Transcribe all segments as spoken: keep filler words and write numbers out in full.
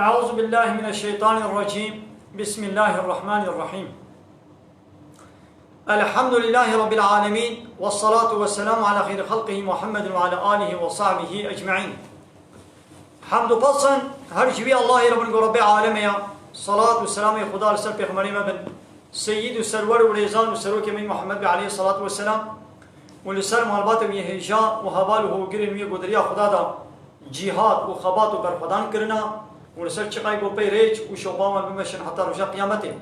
أعوذ بالله من الشيطان الرجيم. بسم الله الرحمن الرحيم. الحمد لله رب العالمين، والصلاة والسلام على خير خلقه محمد وعلى آله وصحبه أجمعين. Hemd û pesin her ji wî Allahê re bin ku Rebbê alemê ya. Salat û selamê Xuda li ser Pêxemberê me bin. Seyyid û serwer û rêzan û serokê me Muhammed be aleyhissalatu vesselam. Û li ser malbatê wî hêja û heval û hogirên wî ku di riya Xuda da cîhad û xebat û berxwedan kirina û li ser çiqay ku pey rêç û şopa wan bimeşin heta roja qiyametê.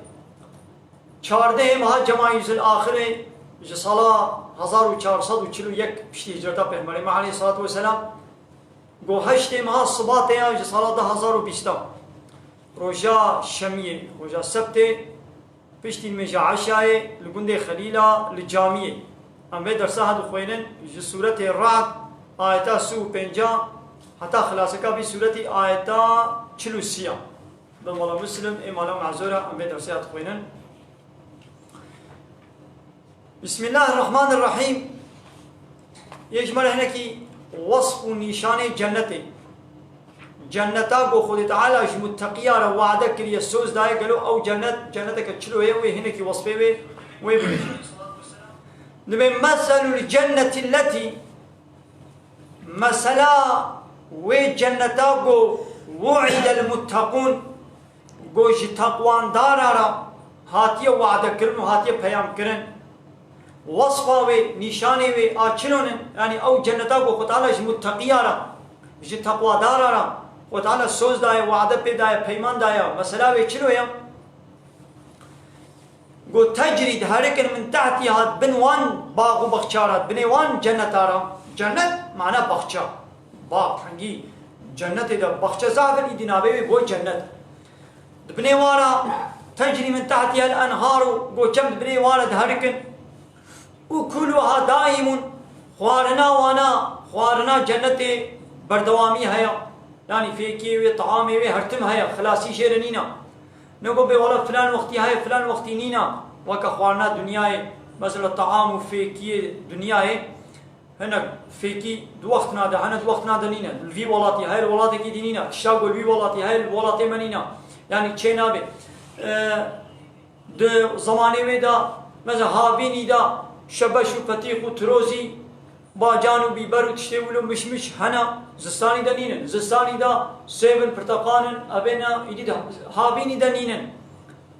Çardehê meha Cemayîzil Axirê ji sala hezar û çar sed û çil û yek piştî hicreta Pêxemberê me aleyhissalatu vesselam, ku heştê meha Sibatê ya ji sala du hezar û bîst a, roja şemiyê, roja sebtê, piştî nimêja eşayê li gundê Xelîla li camiyê. Em vê dersa ha dixwînin ji sûretê Ra'd, ayeta sî û pênc a, heta xilaseka vî sûretî ayeta çil û sî a. Bi mala Muslim, ê mala Mezora, em vê dersê ya dixwînin. Bismillahirrahmanirrahîm. Yê ji me re hinekî wesf û nîşanê cennetê. Cenneta ku Xwedê Teala ji mutteqiya re wade kiriye, soz daye, gelo ew cennet, cenneteke çilo ye, wê hinekî wesfê wê, wê bibêje. Dibê, "Meselul cenneti lletî", mesela wê cenneta ku "wu'idel muttekûn", ku ji teqwandara re hatiye wade kirin û hatiye peyam kirin. Wesfa wê, nîşanê wê a çilonin, yanî ew cenneta ku Xwe Teala ji mutteqiya re, ji teqwadara re Xwe Teala soz daye, wade pê daye, peyman daye, mesela wê çilo ye? Got, "Tecrî", diherikin, "min tehtiha", bin wan bax û baxça re, binê wan cenneta re. Cennet mana baxça. Bax, hingî cennetê de baxçe zaf in, îdî navê wê bû cennet. Di binê wan re, "tecrî min tehtiha el-enharu", got, "çem di binê wan re diherikin." "Ukuluha daimun", xwarina wana, xwarina cennetê berdewamî heye. Yanî fêkiyê wê, taamê wê her tim heye, xilasî jê re nîne. Nego bê wala filan wextî heye, filan wextî nîne. Weke xwarina dinyayê, mesela taam û fêkiyê dinyayê, hinek fêkî di wextina de hene, di wextina de nîne. Li vî welatî heye, li welatekî dî nîne. Tişta ku li wî welatî heye, li welatê me nîne. Yanî çê nabe. E, Di zemanê wê de, mesela havînî de şebeş û petîq û tirozî, bacan û bîber û tiştê wilo mişmiş hene, zistanî de nînin. Zistanî de sêv in, pirteqal in, evê ne, îdî de havînî de nînin.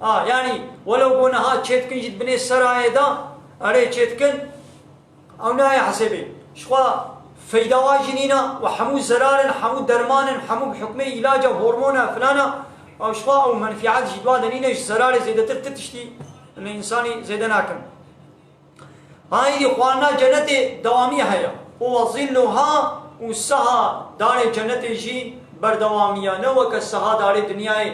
A, yanî, welew ku niha çêdikin jî di binê serayê de, erê çêdikin, Ew nayê hesêbê. Ji xwe feyda wan jî nîne û hemû zerar in, hemû derman in, hemû bi hukmê îlaca, hormona, filana, ew ji xwe ew menfîet jî di wan de nîne, ji zerarê zêdetir ti tiştî li însanî zêde nakin. Ha, îdî xwarina cenetê dewamî heye. Û "we zilluha", û seha darê cenetê jî berdewamî ye. Ne weke seha darê dinyayê,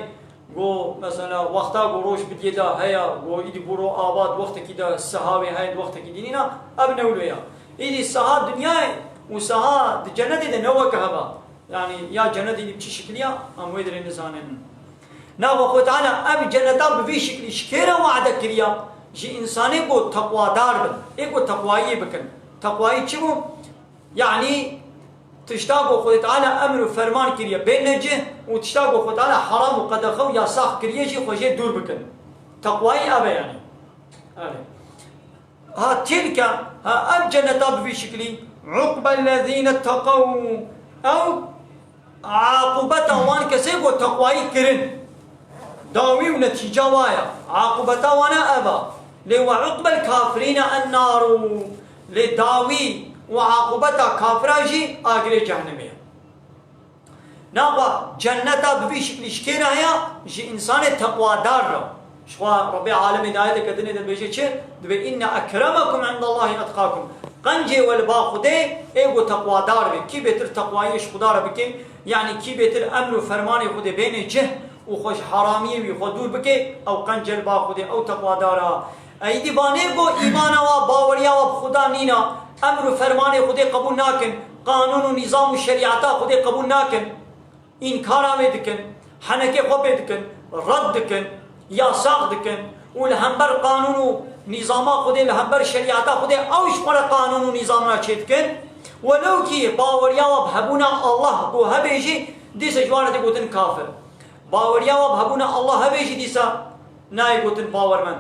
Go, mesela, wexta go roj bidiyê de heye, go îdî bûro ava, di wextekî de seha wê heye, di wextekî dî nîna, ev ne wilo ya. Îdî seha dinyayê û seha di cenetê de ne weke heva. Yanî ya cenetê îdî bi çi şikilî ya, em wê dirê nizanin. Naxwe Xwe Teala ev ceneta bi vî şiklî ji kê re wade kiriya? Ji însanê ku teqwadar bin, ê ku teqwayiyê bikin. Teqwayî çi bû? Yanî tişta ku Xwedê Teala emr û ferman kiriye bêne cih û tişta ku Xwedê Teala heram û qedexe û yasax kiriye jî xwe jê dûr bikin. Teqwayî ev e yanî. Ev e. Ha tilke, ha ev cenneta bi vî şiklî, uqbellezîne teqew, ew aqûbeta wan kesê ku teqwayî kirin. Dawî û netîca wa ye. Aqûbeta wan e ev e. Lê we uqbel kafirîne ennaru. Lê dawî û aqûbeta kafira jî agirê cehennemê ye. Naxwe cenneta bi vî şiklî ji kê re heye? Ji însanê teqwadar re. Ji xwe Rebbê alemê di ayeteke dinê de dibêje çi? Dibê, "Inne ekremekum indallahî etqakum." Qencê we li ba Xwedê ê ku teqwadar be. Kî bêtir teqwayiyê ji Xuda re bike, yanî kî bêtir emr û fermanê Xwedê bêne cih û xwe ji heramiyê wî xwe dûr bike, ew qence li ba Xwedê, ew teqwadar e. Êdî vanê ku îmana wa, baweriya wa bi Xuda nîna, emr û fermanê Xwedê qebûl nakin, qanûn û nîzam û şerîeta Xwedê qebûl nakin. Înkara wê dikin, henekê xwe pê dikin, red dikin, yasax dikin û li hember qanûn û nîzama Xwedê, li hember şerîeta Xwedê ew ji xwe re qanûn û nîzamina çêdikin, welewkî baweriya we bi hebûna Allah ku hebe jî, dîse ji wan re tê gotin kafir. Baweriya we bi hebûna Allah hebe jî dîsa nayê gotin bawermend.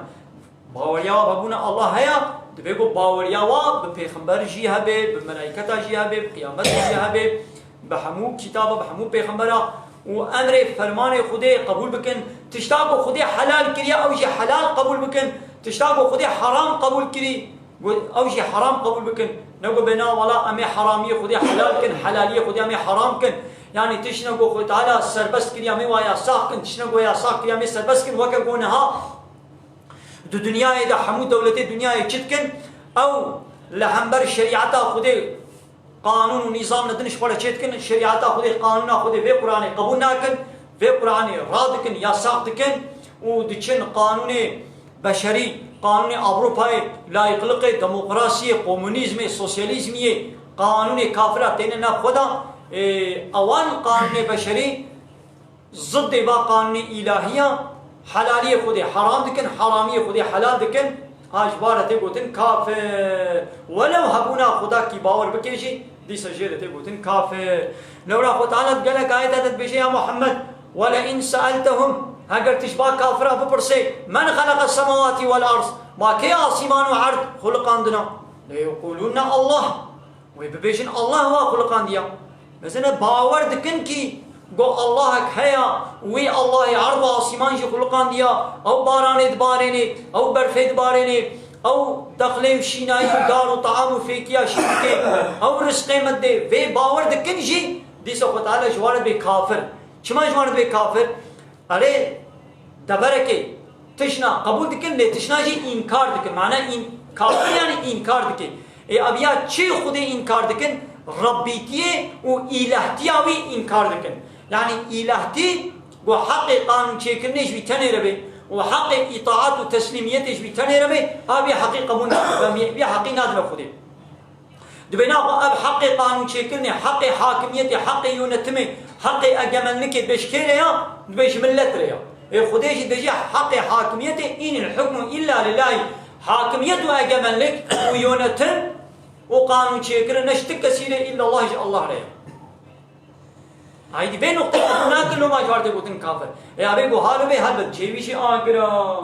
Baweriya we bi hebûna Allah heye, divê ku baweriya we bi pêxember jî hebe, bi melayketa jî hebe, bi qiyametê jî hebe, bi hemû kitaba, bi hemû pêxembera û emrê fermanê Xwedê qebûl bikin. Tişta ku Xwedê helal kiriye, ew jî helal qebûl bikin. Tişta ku Xwedê heram qebûl kirî, got, ew jî heram qebûl bikin. Ne got bê na wela em ê heramiyê Xwedê helal kin, helaliyê Xwedê em ê heram kin. Yanî tişt ne got Xwedê Teala serbest kiriye, em ê wa yasax kin, tişt ne got yasax kiriye, em ê serbest kin. Weke got niha di dinyayê de hemû dewletê dinyayê çi dikin? Ew li hember şerîeta Xwedê qanûn û nîzam li din ji xwe re çê dikin, şerîeta Xwedê, qanûna Xwedê vê Qur'anê qebûl nakin, vê Qur'anê radikin, yasax dikin û diçin qanûnê beşerî, qanûnê Ewropayê, layîqliqê, demokrasiyê, komunîzmê, sosyalîzmiyê, qanûnê kafira têne nav xwe de, ê, ewan qanûnê beşerî Ziddê va qanûnê îlahî ya, helaliyê Xwedê heram dikin, heramiyê Xwedê helal dikin, ha ji wan re tê gotin kafir. Welew hebûna Xweda kî bawer bike jî, dîsa jê re tê gotin kafir. Lewra Xwe Teala di gelek ayeta de dibêje, ya Muhammed, "Welein seeltehum", heger tu ji ba kafira bipirsê, "Men xeleqes semawatî wel ard", ma kê asîman û erd xuliqandina? "Leyeqûlûnne Allah." Wê bibêjin, Allah wa xuliqandiya. Mesela bawer dikin kî go Allahek heya, wî Allahê erd û asîman jî xuliqandiya, ew baranê dibarênê, ew berfê dibarênê, ew dexlê û şînayî û dar û taam û fêkiya şî dike, ew rizqê me dê, vê bawer dikin jî, dîsa Xwe Teala ji wan re dibê kafir. Çima ji wan re dibê kafir? Erê, deverekê tişna qebûl dikin, lê tişna jî înkar dikin. Mane în-, kafir yani înkar dike. Ê, ev ya çi Xwedê înkar dikin? Rebbîtiyê û îlahtiya wî înkar dikin. Yani îlahtî ku heqê qanûnçêkirinê ji wî tenê re be û heqê îtaat û teslîmiyetê ji wî tenê re be, ev vê heqî qebûl nakin, vê heqî nadine Xwedê. Dibê naxwe ev heqê qanûnçêkirinê, heqê hakimiyetê, heqê yönetimê, heqê egemenlikê dibê ji kê re ya? Dibê ji millet re ya. Ê Xwedê jî dibêje heqê hakimiyetê, "Inil hukmu illa lillahî." Hakimiyet û egemenlik û yönetim û qanûnçêkirin ne ji ti kesî re, illa Allah, ji Allah re ya. Haydî vê noqtê qebûl nakin, loma ji wan re tê gotin kafir. Ê, abê ku hal bê helbet cêwî jî agira.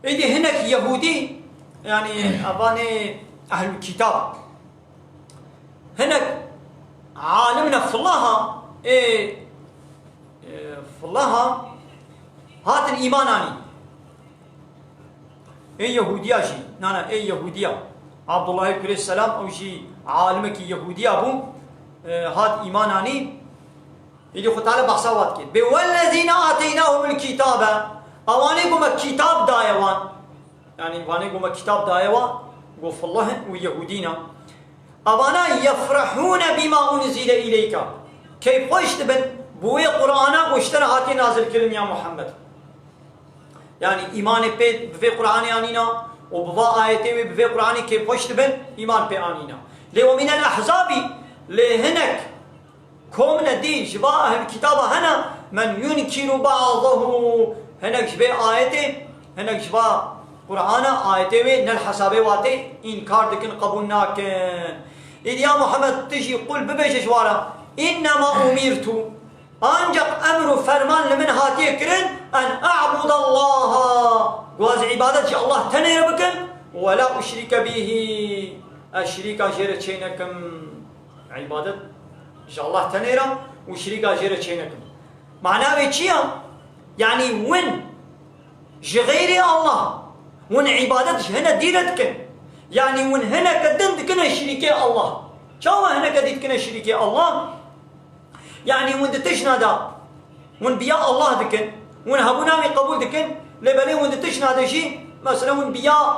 Êdî hinek Yehûdî, yani evanê ehlul kitab, hinek alim ne filaha, ê, ê, filaha hatin îman anî. Ê Yehûdiya jî, nana, ê Yehûdiya. Abdullahê kurê Selam, ew jî alimekî Yehûdiya bû, e, hat îman anî. Îdî Xwe Teala behsa wan dike. Bê wellezîne ateynahumul kitabe. Ewanê ku me kitab daye wan. Yani wanê ku me kitab daye wan, ku filahin û Yehûdî ne. Evana yefrehûne bîma unzile îleyke. Keyfxweş dibin bi wê Qur'ana ku ji te re hatiye nazilkirin ya Muhammed. Yani îmanê pê bi vê Qur'anê anîna û bi va ayetê wê bi vê Qur'anê kêfxweş dibin, îman pê anîna. Lê we mînel ehzabî, lê hinek komne dî ji va ehl kitaba hene, men yunkiru ba'dahu, hinek ji vê ayetê, hinek ji va Qur'ana ayetê wê nel hesabê watê înkar dikin, qebûl nakin. Îdî ya Muhammed tu jî qul bibêje ji wa re, innema umirtu, Ancak emr û ferman li min hatiye kirin, en a'budallaha, ku ez îbadet ji Allah tenê re bikim, we la uşrike bîhî, ez şirîka jê re çê nekim. Îbadet ji Allah tenê re û şirîka jê re çê nekim. Mana wê çi ya? Yanî win ji xeyrê Allah, win îbadet ji hine dî re dikin. Yanî win hineke din dikine şirîkê Allah. Çawa hineke dî dikine şirîkê Allah? Yanî hûn di tişna de, hûn biya Allah dikin, hûn hebûna wî qebûl dikin, lê belê hûn di tişna de jî, mesela hûn biya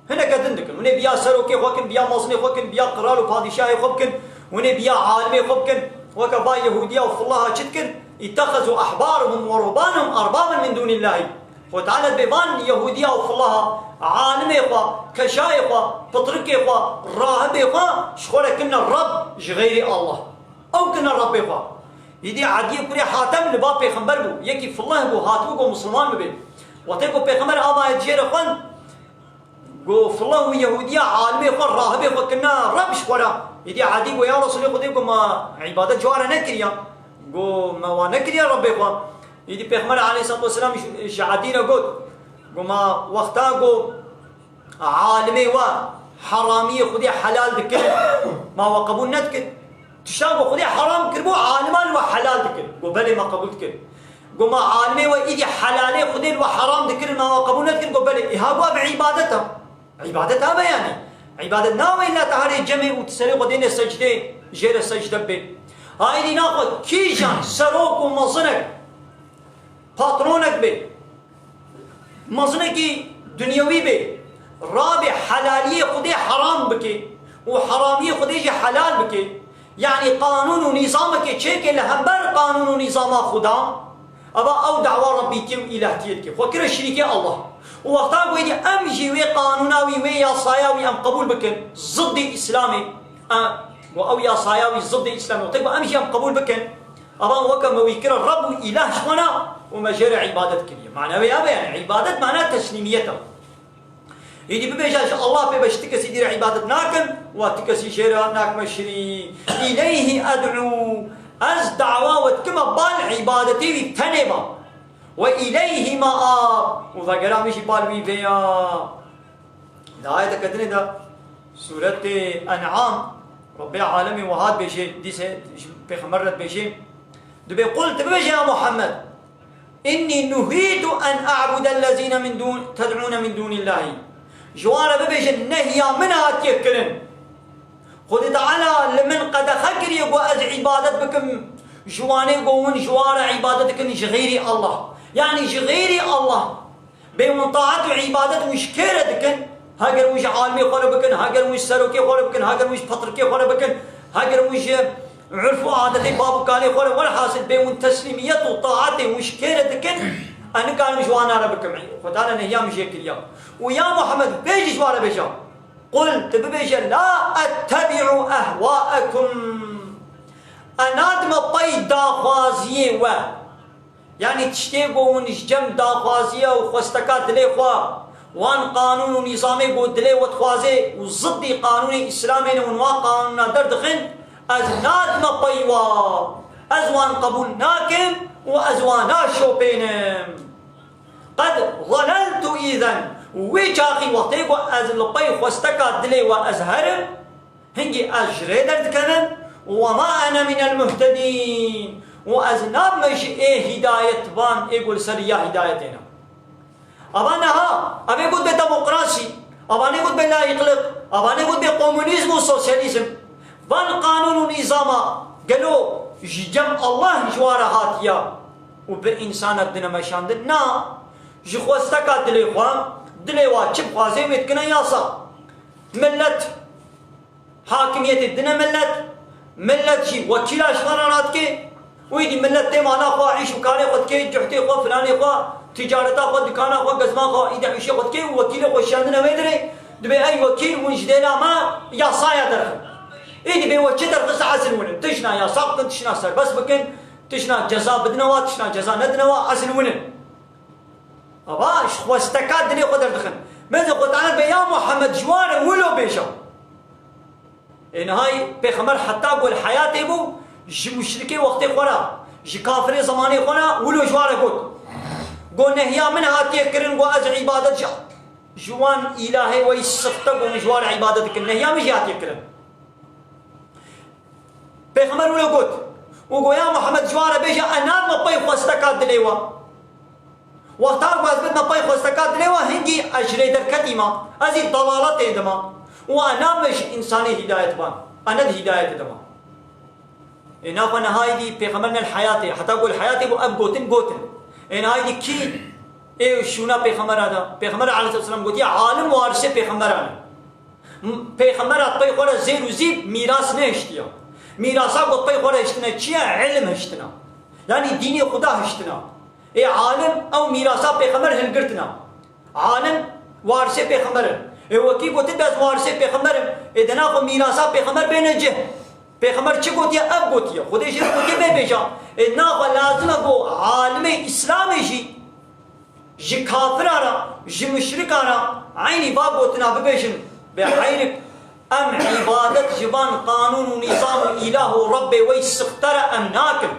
hineke din dikin. Hûn ê biya serokê xwe kin, biya mezinê xwe kin, biya qral û padîşahê xwe bikin, hûn ê biya alimê xwe bikin. Weke va Yehûdiya û filaha çi dikin? "İttehezû ahbarahum ve ruhbanahum erbaben min dûnillahî." Xwe Teala dibê van Yehûdiya û filaha, alimê xwe, keşayê xwe, pitrikê xwe, rahibê xwe ji xwe re kirine Reb ji xeyrê Allah. Ew kirine Rebbê xwe. Îdî Ediyê kurê Hatem li ba pêxember bû. Yekî filah bû, hatibû ku Misliman bibe. Wextê ku Pêxember ava jê re xwend, got, filan wî Yehûdiya alimê xwe, rahibê xwe kirina Reb ji xwe re. Êdî Edî got, ya Resûlê Xwedê, got, ma îbadet ji wan re nekiriya? Got, me wan nekiriye Rebbê xwe. Êdî Pêxember aleyhissalatu vesselam ji, ji Edî re got, got, ma wexta got, alimê we heramiyê Xwedê helal dikir, ma we qebûl nedikir? Tiştan ku Xwedê heram kiribû, aliman li we helal dikir. Got, belê, me qebûl dikir. Got, ma alimê we îdî helalê Xwedê li we heram dikir, ma we qebûl nedikir? Got, belê. Îha got, ev îbadet e. Îbadet a be yani. Îbadet nabe illa te herê cemê û tu serê xwe dêne secdê, jê re secde bê. Ha êdî naxwe kîjan serok û mezinek, patronek bê, mezinekî dinyewî bê, rabê helaliyê Xwedê heram bike û heramiyê Xwedê jî helal bike, yanî qanûn û nîzamekê çêke li hember qanûn û nîzama Xweda, eva ew dawa Rebbîtiyê û îlahtiyê dike. Xwe kire şirîkê Allah. Û wexta ku êdî em jî wê qanûna wî, wê yasaya wî em qebûl bikin, ziddî Îslamê, e, û ew yasaya wî ziddî Îslamê, wextê ku em jî em qebûl bikin, Avan weke me wî kira Reb û îlah ji xwe na û me jê re îbadet kiriye. Mana wê ya be yani, îbadet mana teslîmiyet e. Êdî bibêje, ji Allah pê be, ji ti kesî dî re îbadet nakim, wa ti kesî jê re nakime şirîk. Îleyhî ed'û, ez dawa we dikime bal îbadetê wî tenê be. Ve îleyhî me'ab, û vegera min jî bal wî vê ya. Di ayeteke dinê de, Sûretê En'am, Rebbê alemê wiha dibêje, dîse ji Pêxember re dibêje, dibê, "Qul", tu bibêje ya Muhammed, "Innî nuhîtu en a'budellezîne min dûn, ted'ûne min dûnîllahî." Ji wan re bibêje, "Nehya min hatiye kirin." Xwedê Teala li min qedexe kiriye ku ez îbadet bikim ji wanê ku hûn ji wan re îbadet dikin ji xeyrî Allah. Yanî ji xeyrî Allah. Bê hûn taet û îbadet hûn ji kê re dikin? Heger hûn ji alimê xwe re bikin, heger hûn ji serokê xwe re bikin, heger hûn ji petrikê xwe re bikin, heger hûn ji urf û adetê bab û kalê xwe re, welhasil bê hûn teslîmiyet û taetê hûn ji kê re dikin? Ez nikarim ji wana re bikim. Xwedana nehiya min jê kiriya. Û ya Muhammed, bêjî ji wan re bêje. Qul, tu bibêje, "La ettebi'u ehwaekum." Ez nadime pey daxwaziyê we. Yanî tiştê ku hûn ji cem daxwaziya û xwesteka dilê xwe, wan qanûn û nîzamê ku dilê we dixwaze û ziddî qanûnê Îslamê ne hûn wan qanûna derdixin, ez nadime pey wa. Ez wan qebûl nakim û ez wan naşopênim. Qed zeleltu îzen. Wê çaxî wextê ku ez li pey xwesteka dilê we ez herim, hingî ez ji rê derdikevim, "Ve ma ene minel muhtedîn", û ez nabime ji ê hîdayetvan, ê ku li ser riya hîdayetê ne. Ava niha, ev ê got be demokrasî, ava nê got be layîqlik, ava nê got be komunîzm û sosyalîzm. Van qanûn û nîzama gelo ji cem Allah ji wan re hatiya û bi însanek dine meşandin? Na, ji xwesteka dilê xwe, dilê wa çi bixwaze wê dikine yasa. Millet hakimiyetê dine millet, millet jî wekîla ji xwe re radike, û êdî millet tê mala xwe, îş û karê xwe dike, cuhtê xwe, filanê xwe, ticareta xwe, dikana xwe, gezma xwe, îdî îşê xwe dike û wekîlê xwe şiyandine wê dirê, dibê ey wekîl hûn ji dêla me yasaya derxin. Êdî bê we çi derxist ez li win im. Tişna yasa bikin, tişna serbest bikin, tişna ceza bidine wa, tişna ceza nedine wa, ez li win im. Ava ji xwesteka dilê xwe derdixin. Mezê xwe dane be ya Muhammed ji wan re wilo bêje. Ê nihayî Pêxember heta ku li heyatê bû, ji muşrikê wextê xwe re, ji kafirê zemanê xwe re wilo ji wan re got. Got, "Nehiya min hatiye kirin ku ez îbadet ji, ji wan îlahê we yî sifte ku min ji wan re îbadet dikin. Nehiya min jî hatiye kirin." Pêxember wilo got. Û got, "Ya Muhammed, ji wan re bêje, ez nabime pey xwesteka dilê we." Wexta ku ez bidime pey xwesteka dilê we, hingî ez ji rê derketîme, ez î dalaletê dime. Û ez nabime ji însanê hîdayetvan. Ez ne di hîdayetê dime. Ê naxwe niha êdî Pêxember ne li heyatê, heta ku li heyatê bû ev gotin gotin. Ê niha êdî kî ê şûna Pêxembera da? Pêxember aleyhisselam gotiye, alim warisê Pêxemberan e. M-, Pêxembera pey xwe re zêr û zîv mîras nehiştiye. Mîrasa ku pey xwe re hiştine çi ye? Îlim hiştine. Yanî dînê Xuda hiştine. Ê alim ew mîrasa Pêxember hilgirtine. Alim warisê Pêxember in. Ê wekî gotin, "Ez warisê Pêxember im." Ê dena xwe mîrasa Pêxember bêne cih. Pêxember çi gotiye? Ev gotiye. Xwedê jê re gotiye bê bêja. Ê naxwe lazim e ku alimê Îslamê jî Ji kafira re, ji muşrika re eynî va gotina bibêjin, bi heyrik, em îbadet ji van qanûn û nîzam û îlah û Rebbê wey sixte re em nakin.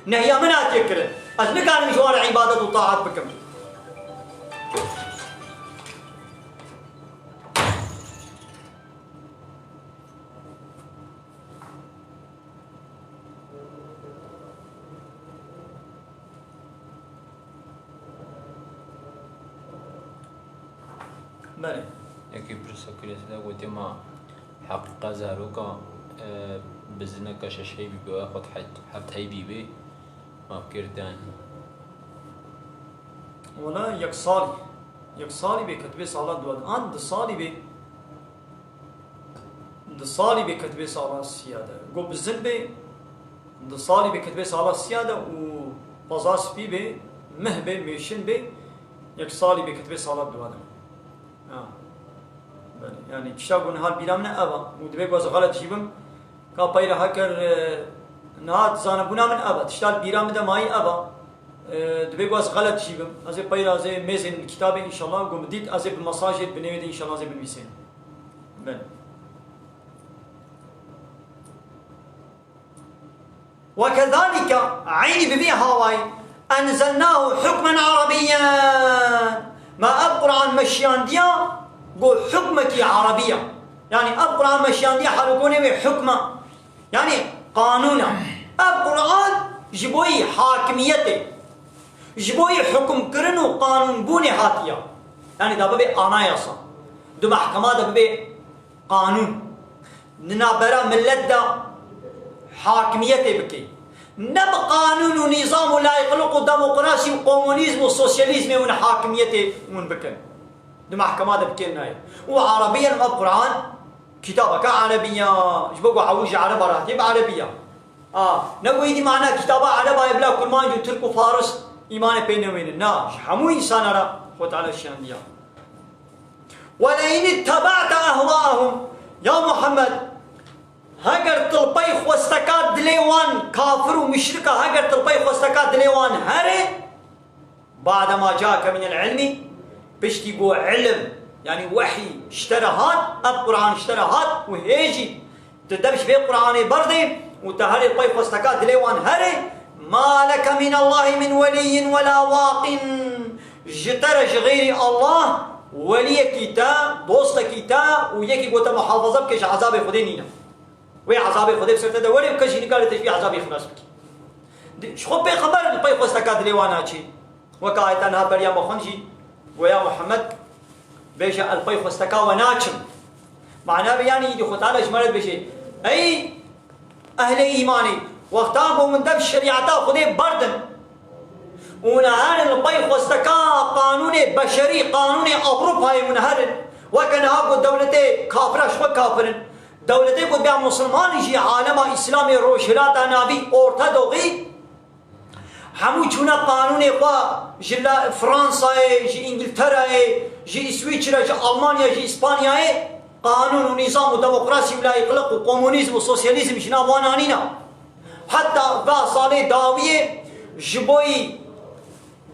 Nehiya min hatiye kirin. Ez nikarim ji wan re îbadet û taat bikim. Belê. Yekî pirsa kiresî de gotiye, ma heqîqet zaroka, e, bi zineka şeş heybî be, xwe heft heybî be, ma kirdan. Wala yek salî. Yek salî be ketibê sala duwadim. An du salî be. Di salî bê ketibê sala siya de. Got bizin bê, di salî bê ketibê sala siya de û pazar spî bê, meh bê, mêşin bê, yek salî bê ketibê sala duwa de. Ha. Belê. Yani tişta ku niha bîra min e ev a. Û divê ku ez xelet jî bim. Ka peyra heker, e, niha zanebûna min ev a. Tişta li bîra min de mayî ev a. E, divê ku ez xelet jî bim. Ez ê peyra ez ê mêzên kitabê înşallah ku min dît, ez ê bi mesajê di binêvê de înşallah ez ê binivîsênim. Belê. وكذلك, eynî bi vî hawayî, أنزلناه حكما عربيا. Me ev Quran meşiyandiya, got hukmekî Erebî ya. Yani ev Quran meşiyandiya, hal û konê wê hukma. Yani qanûna. Ev Quran ji bo yî hakimiyetê, ji bo yî hukmkirin û qanûnbûnê hatiye. Yani da bibe anayasa. Di mehkema de bibe qanûn. Di navbera millet de hakimiyetê bike. Ne bi qanûn û nîzam û layıklık û demokrasî û komunîzm û sosyalîzmê hûn hakimiyetê hûn bikin. Di mehkema de bikên nayê. Û Erebiyen ev Quran kitabeke Erebiya. Ji bo ku ew ji Ereba re hatiye bi Erebiya. A, ne ku êdî mana kitaba Ereba ye bila Kurmanc û Tirk û Faris îmanê pê newênin. Na, ji hemû însana re Xwe Teala şiyandiya. ولئن اتبعت أهواءهم. Ya Muhammed, heger tilpey xwesteka dilê wan kafir û muşrika, heger tilpey xwesteka dilê wan herê, بعد ما جاءك من العلم, piştî ku ilim, yani wehî ji te re hat, ev Quran ji te re hat û hê jî tu dev ji vê Quranê berdê û te herê pey xwesteka dilê wan herê, ما لك من الله من ولي ولا واق. Ji te re ji xeyrî Allah weliyekî te, dostekî te û yekî ku te muhafaza bike ji ezabê Xwedê nîne. Wê ezabê Xwedê bi ser te de were û kes jî nikare te ji vî ezabê xilas bike. Di, ji xwe pêxember li pey xwesteka dilê wan naçê. Weke ayeta niha beriya me xwend jî, goya Muhammed bêje, ez li pey xwesteka we naçim. Mana be, yanî îdî Xwe Teala ji me re dibêje, ey ehlê îmanê, wexta ku hûn dev şerîeta Xwedê berdin û hûn herin li pey xwesteka qanûnê beşerî, qanûnê Ewropayê hûn herin, weke niha ku dewletê kafira ji xwe kafir in, dewletê ku diya Musulmanî jî alema Îslamê Rojhilata Navî, Orta Doğî, hemû çûne qanûnê xwe ji la Fransayê, ji Îngilterayê, ji Îswîçre, ji Almanya, ji Îspanyayê, qanûn û nîzam û demokrasî û layîqlik û komunîzm û sosyalîzm ji nav wan anîna. Heta va salê dawiyê ji bo yî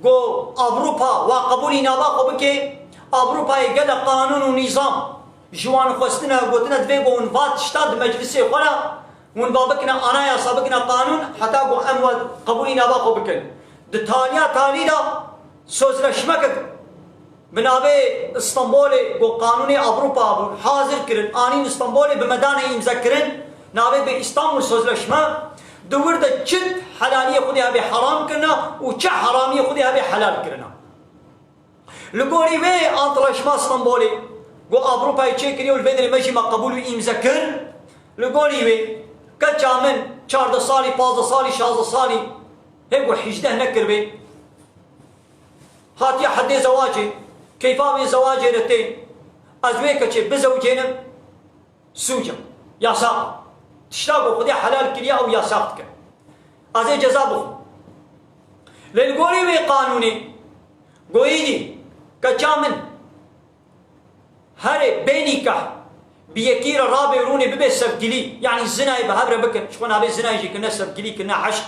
ku Ewropa wa qebûlî nava xwe bike, Ewropayê gelek qanûn û nîzam ji wan xwestine, gotine divê ku hûn va tişta di meclisê xwe re hûn va bikine anayasa, bikine qanûn, heta ku em we qebûlî nava xwe bikin. Di taliya talî de sözleşmeke bi navê Stenbolê, ku qanûnê Ewropa bû, hazir kirin, anîn Stenbolê, bi me dane îmze kirin, navê bi Îstanbul Sözleşme, di wir de çi helaliyê Xwedê hebe heram kirine û çi heramiyê Xwedê hebe helal kirine. Li gorî vê antlaşma Stenbolê, ku Ewropayê çêkiriye û li vê derê me jî me qebûl û îmze kir, li gorî wê keça min çardeh salî, pazdeh salî, şazdeh salî, hê ku hîjdeh nekiribê, hatiye hedê zewacê, keyfa wê zewacê re tê, ez wê keçê bizewicênim, sûc e, yasax e. Tişta ku Xwedê helal kiriye, ew yasax dike. Ez ê ceza bixwim. Lê li gorî wê qanûnê, goyî dî, keça min herê bê nîkah bi yekî re rabê rûnê bibe sevgilî, yanî zinayê bi hev re bikin, ji xwe navê zinayê jî kirine sevgilî, kirine eşq.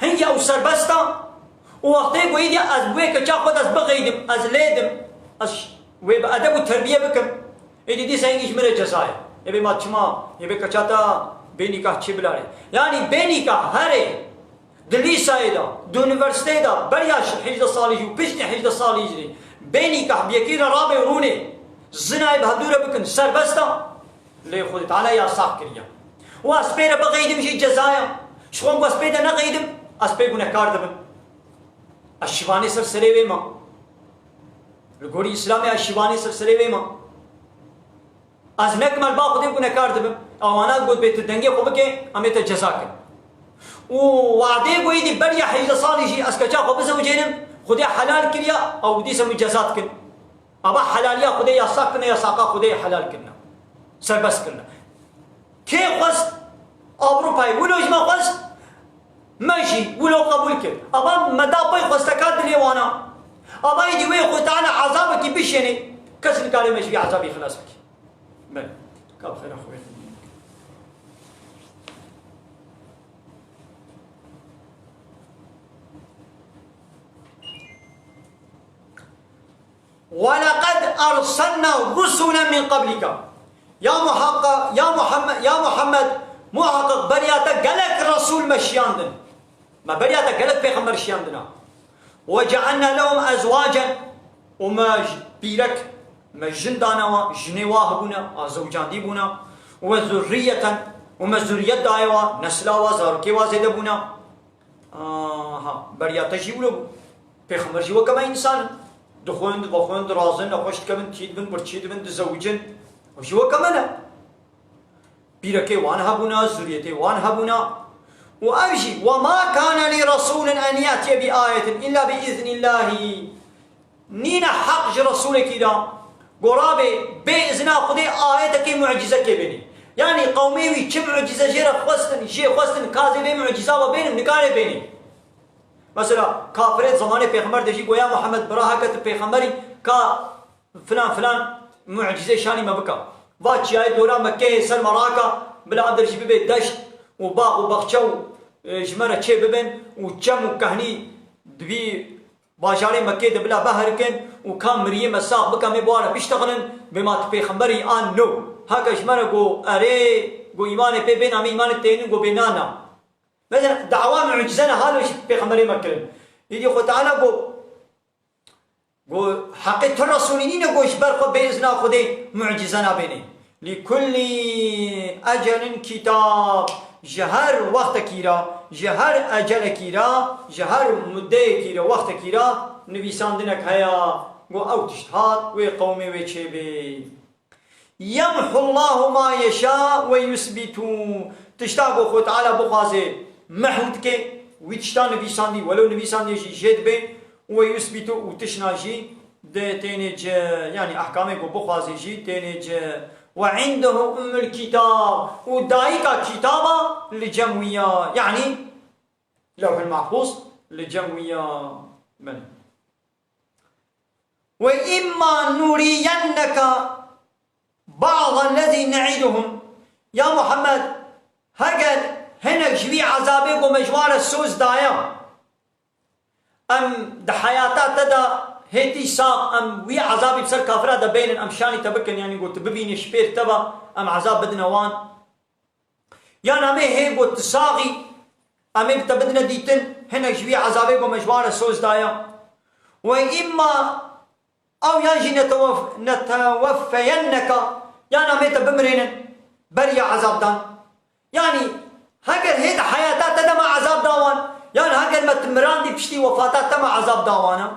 Hingî ew serbest e Û wextê ku êdî ez bi wê keça xwe de ez bixeydim, ez lê dim, ez ş-, wê bi edeb û terbiye bikim, êdî dîsa hingî ji min re ceza ye. Ê bê ma çima, ê bê keça te bê nîkah çi bilarê? Yanî bê nîkah herê di lîsayê de, di unîversîteyê de, beriya şi-, hejdeh salî jî û piştî hejdeh salî jî bê nîkah bi yekî re rabê û rûnê zinayê bi hevdû re bikin, serbest e. Lê Xwedê Teala yasax kiriye. Û ez pê re biqeydim jî ceza ye. Ji xwe ku ez pê de neqeydim, ez pê gunehkar dibim. Ez şivanê ser serê wê me. Li gorî Îslamê ez şivanê ser serê wê me. Ez nekim ez ba Xwedê gunehkar dibim. Ewana got bê tu dengê xwe bike, em ê te ceza kin. Û wadê ku êdî beriya hejdeh salî jî ez keça xwe bizewicênim, Xwedê helal kiriya, ew dîsa min ceza dikin. Ava helaliya Xwedê yasax kirine, yasaqa Xwedê helal kirine. Serbest kirine. Kê xwest Ewropayê wilo ji me xwest, me jî wilo qebûl kir. Ava me da pey xwesteka dilê wana. Ava êdî wê Xwedê Teala ezabekî bişêne, kes nikare me ji vî ezabî xilas bike. Belê. Ka bi xêra xwe. ولقد أرسلنا رسلا من قبلك. Ya muhaqqa-, ya Muhammed, ya Muhammed, muhaqqaq beriya te gelek Resul me şiyandin. Me beriya te gelek pêxember şiyandina. وجعلنا لهم أزواجا. Û me j-, pîrek, me jin dana wa, jinê wa hebûne, a zewcandî bûne. وذرية. Û me zuriyet daye wa, nesla wa, zarokê wa zêde bûne. Aha, beriya te jî wilo bû. Pêxember jî weke me însan in. Dixwin, vexwin, dirazin, nexweş dikevin, tî dibin, birçî dibin, dizewicin. Ew jî weke me ne. Pîrekê wan hebûna, zuriyetê wan hebûna. Û ev jî, وما كان لرسول أن يأتي بآية إلا بإذن الله. Nîne heq ji Resûlekî de, go rabê bê izina Xwedê ayetekê mucîzekê bênê. Yanî qewmê wî çi mucîze jê re xwestin, jê xwestin, ka zê vê mucîza we bênim, nikare bênê. Mesela, kafirê zemanê pêxember de jî go ya Muhammed bira heke tu pêxemberî, ka filan filan mucîzê şanî me bika. Va çiyayê dora Mekkeyê ser me raka, bila ev der jî bibe deşt û bax û baxçe û, e, ji me re çê bibin û çem û kehnî di vî bajarê Mekkê de bila beherikin û ka miriyê me sax bika, me bi wan re biştexilin, bê ma tu pêxemberî an no. Heke ji me re go erê, go îmanê pê bêna, me îmanê tênin, go bê na na. Mesela dawa mucîze ne halo ji pêxemberê me kirin. Îdî Xwe Teala go, go heqê tu Resûlî nîne go ji ber xwe bê izna Xwedê mucîze nabênê. لكل أجل كتاب. Ji her wextekî re, ji her ecelekî re, ji her muddeyekî re, wextekî re nivîsandinek heye. Go ew tişt hat, wê qewmê wê çêbê. يمحو الله ما يشاء ويثبت. Tişta ku Xwe Teala bixwaze mehw dike, wî tişta nivîsandî, welo nivîsandî jî jê dibe, ويثبت û tişna jî de têne ce, yanî ehkamê ku bixwaze jî têne ce. وعنده أم الكتاب. Û dayika kitaba li cem wî ya, yanî Lewhul Mahfûz li cem wî ya. Belê. وإما نرينك بعض الذي نعدهم. Ya Muhammed, heger hinek ji vî ezabê ku me ji wan re soz daye, em di heyata te de hêtî sax, em wî ezabî bi ser kafira de bênin, em şanî te bikin, yanî ku tu bibînî ji pêr te ve, em ezab bidine wan. Yan em ê hê ku tu saxî, em ê bi te bidine dîtin, hinek ji vî ezabê ku me ji wan re soz daye. وإما Ew yan jî netewef-, neteweffeyenneke, yan em ê te bimirênin, beriya ezabdan. Yanî, heger hê di heyata te de me ezab da wan, yan heger me tu mirandî piştî wefata te me ezab da wan e,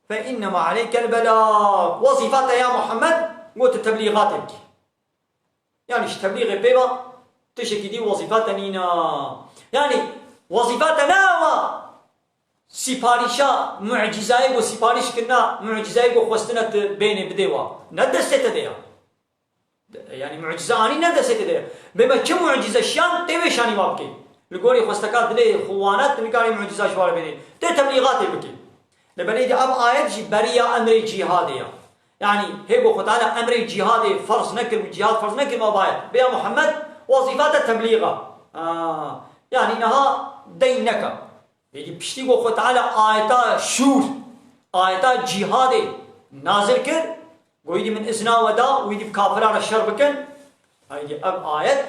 فإنما عليك البلاغ. Wezîfa te ya Muhammed, got tu teblîxatê bikî. Yanî ji teblîxê pê ve tiştekî dî wezîfa te nîna. Yanî wezîfa te ne ew e sîparîşa mucîzayê ku sîparîş kirina, mucîzayê ku xwestine tu bênê bidê wa. Ne destê te de ya. Yanî mucîze anî ne destê te de ya. Bê me çi mucîze şiyan tê wê şanî wa bikê. Li gorî xwesteka dilê xwe wana tu nikarî mucîza ji wa re bênê. Tê teblîxatê bikê. Li belê de ev ayet jî beriya emrê cîhadê ya. Yanî hê ku Xwe Teala emrê cîhadê ferz nekir û cîhad ferz nekir me bayet. Bê ya Muhammed wezîfa te teblîx e. Aa, yanî niha deyn neke. Êdî piştî ku Xwe Teala ayeta şûr, ayeta cîhadê nazil kir, ku êdî min izna we da û êdî bi kafiran re şer bikin, êdî ev ayet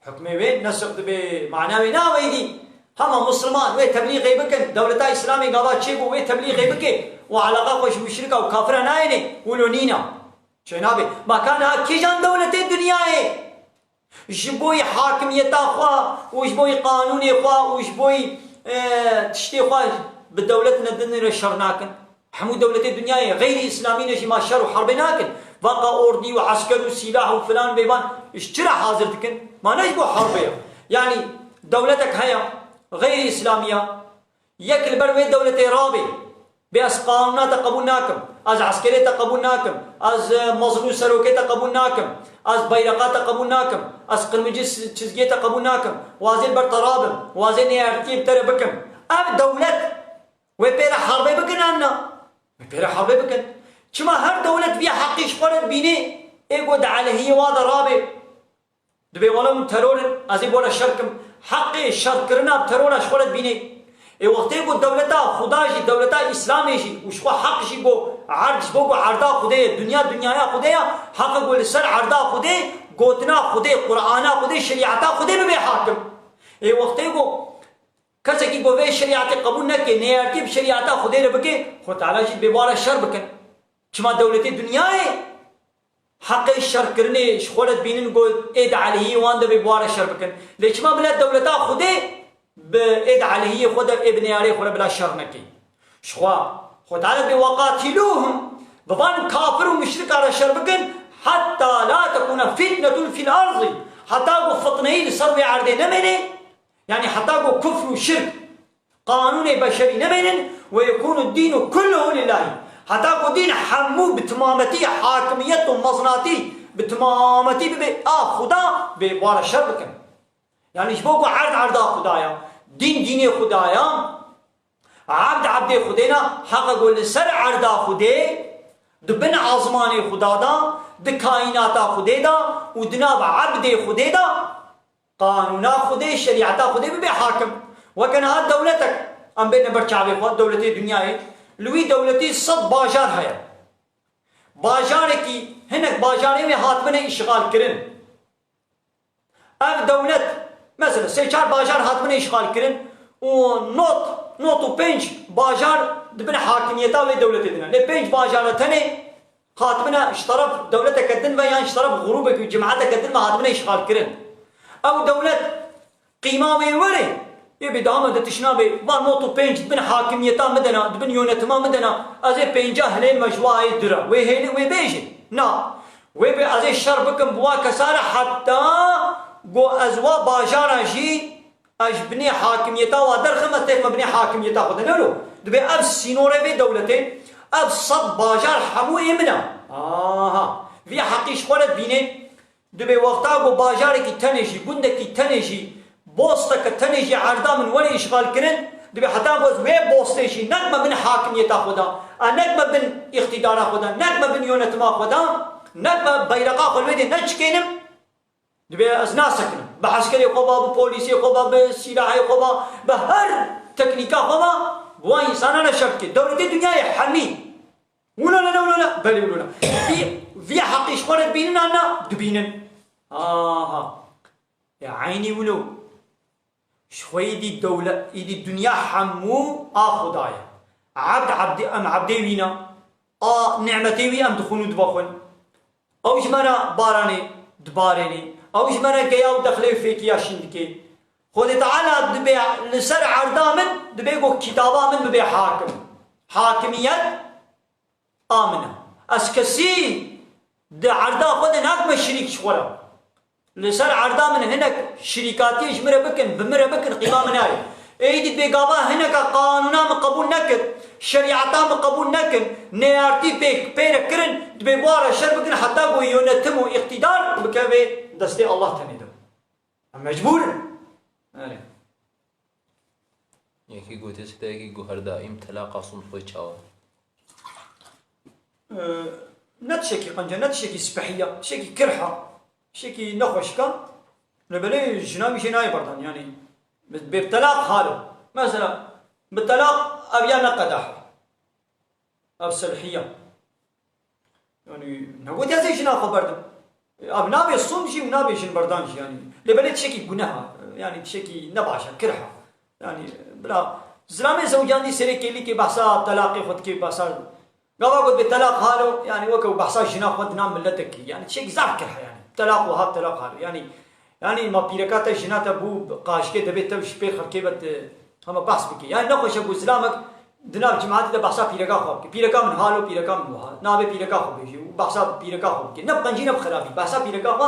hukmê wê nesix dibe, mana wê nabe êdî. Hema Musliman wê teblîxê bikin, dewleta Îslamê gava çêbû wê teblîxê bike û eleqa xwe ji muşrika û kafira nayêne, wilo nîna. Çênabe. Ma ka niha kîjan dewletê dinyayê ji bo yî hakimiyeta xwe û ji bo yî qanûnê xwe û ji bo yî, e, tiştê xwe bi dewlet nedinê re şer nakin? Hemû dewletê dinyayê xeyrî îslamî ne jî ma şer û herbê nakin. Vaqa ordî û esker û sîlah û filan bêvan ji çi re hazir dikin? Ma ne ji bo herbê ye. Yanî dewletek heye, xeyrî îslamî ye. Yek li ber wê dewletê rabe, bê ez qanûna te qebûl nakim, ez eskerê te qebûl nakim, ez, e, mezin û serokê te qebûl nakim, ez beyreqa te qebûl nakim, ez qirmincî si-, çizgiyê te qebûl nakim, wazê li ber te rabim, wazê neyartiyê bi te re bikim. Ev dewlet wê pê re herbê bikin an na? Wê pê re herbê bikin. Çima her dewlet vî heqî ji xwe re dibîne, ê ku di elehiyê wa de rabe? Dibê wele hûn teror in, ez ê bo re şer kim. Heqê şerkirina bi terora ji xwe re dibînê. Ê wextê ku dewleta Xuda jî, dewleta Îslamê jî û ji xwe heq jî ku erd ji bo ku erda Xwedê ye, dinya dinyaya Xwedê ye, heqe ku li ser erda Xwedê, gotina Xwedê, Qur'ana Xwedê, şerîeta Xwedê bibe hakim. Ê wextê ku kesekî ku vê şerîetê qebûl neke, neyartî bi şerîeta Xwedê re bike, Xwe Teala jî dibê bo re şer bikin. Çima dewletê dinyayê heqê şerkirinê ji xwe re dibînin, got, ê di elihiyê wan de bê bi wan re şer bikin. Lê çima bila dewleta Xwedê bi ê di elihiyê xwe de, ê bi neyarê xwe re bila şer nekê? Ji xwe, Xwe Teala bê weqatîlûhum, bi van kafir û muşrika re şer bikin, heta la tekûne fitnetun fil erdî, heta ku fitneyî li ser wê erdê nemêne, Yanî heta ku kufr û şirk, qanûnê beşerî nemênin, we yekûnu dînu kulluhu lillahî. Heta ku dîn hemû bi timametî hakimiyet û mezinatî bi timametî bibe a Xuda, bê bi wan re şer bikin. Yanî ji bo ku erd erda Xuda ya, dîn dînê Xuda ya, ebd ebdê Xwedê na, heqe ku li ser erda Xwedê, di bin ezmanê Xuda de, di kaînata Xwedê de û di nav ebdê Xwedê de, Qanûna Xwedê, şerîeta Xwedê bibe hakim. Weke niha dewletek, em bêne ber çavê xwe, dewletê dinyayê, li wî dewletî sed bajar heye. Bajarekî, hinek bajarê wê hatibine îşxalkirin. Ev dewlet, mesela sê çar bajar hatibine îşxalkirin û not, not û pênc bajar di bin hakimiyeta wê dewletê de ne. Lê pênc bajara tenê Hatibine ji teref dewleteke din ve yan ji teref grûbekî û cimeteke din ve hatibine îşxalkirin. Ew dewlet qîma wê were, yê bê dama de tişt nabe, van not û pênc di bin hakimiyeta min de ne, di bin yönetima min de ne, ez ê pênca hilêlme ji wa yê dû re. Wê hêlî wê bêje. Na. Wê bê ez ê şer bikim bi wa kesa re heta ku ez wa bajara jî Ez ji binê hakimiyeta wa derxim, ez têxime binê hakimiyeta xwe de. Nero, dibê ev sînorê vê dewletê, ev sed bajar hemû ê min e. Aha, vî heqî ji xwe re dibînê. Dibê wexta ku bajarekî tenê jî, gundekî tenê jî, bosteke tenê jî erda min were îşxalkirin, dibê heta ku ez wê bostê jî nekme bin hakimiyeta xwe de, e, nekme bin îqtîdara xwe de, nekme bin yönetima xwe de, nekme beyreqa xwe li wê dê neçikênim, Dibê ez nasekinim. Bi eskerê xwe ba, bi polîsê xwe ba, bi sîlahê xwe ba, bi her teknîka xwe ba, bi wan însanan re şer dike. Dewletê dinyayê hemî. Wilo ne, wilo ne. Belê wilo ne. Vî, vî heqî ji xwe re dibînin an na? Dibînin. Aha. Ya eynî wilo. Ji xwe êdî dewle-, êdî dinya hemû a Xuda ye. Ebd, ebdê, em ebdê wî ne. A nimetê wî em dixwin û dibexwin. Ew ji me re baranê dibarênê. Ew ji me re geya û dexlê û fêkiya şîn dike. Xwedê Teala dibê li ser erda min, dibê ku kitaba min bibe hakim. Hakimiyet a min e. Ez kesî di erda xwe de nakime şirîk ji xwe re. Li ser erda min hinek şirîkatiyê ji min re bikin, bi min re bikin, qîma min nayê. Êdî dibê gava hineka qanûna min qebûl nekin, şerîeta min qebûl nekin, neyartî pê, pê re kirin, dibê bi wan re şer bikin heta ku yönetim û îqtîdar bikeve destê Allah tenê de. Em mecbûr in. Erê. Yekî gotiye, sê te yekî got her daîm telaqa sûnd xwe çawa? Ee, ne tiştekî qenc e, ne tiştekî spehî ya, tiştekî kirh a, tiştekî nexweşik a. Lê belê jina wî jê nayê berdan, yanî bê bi telaq halo. Mesela, bi telaq ev ya ne qedeha. Ev selhiya. Yani, negotiya zê jina xwe berdim. Ev nabê sûm jî û nabê jinberdan jî yani. Lê belê tiştekî guneha. Yani tiştekî ne baş e, kirha. Yani, bila, zilamê zewcandî serê kêlîkê behsa telaqê xwe dikê, behsa Gava got bê telaq halo, yani weke behsa jina xwe di nav miletekî. Yani tiştekî zaf kirh e yani. Telaq wiha, telaq halo. Yani, yani ma pîreka te jina te bû qaşikê, debê te ji pêr xelkê ve te hema behs bikî. Yani nexweş e ku zilamek di nav cemaetê de behsa pîreka xwe bike. Pîreka min halo, pîreka min wiha. Navê pîreka xwe bêjî û behsa pîreka xwe bike. Ne bi qencî ne bi xerabî. Behsa pîreka xwe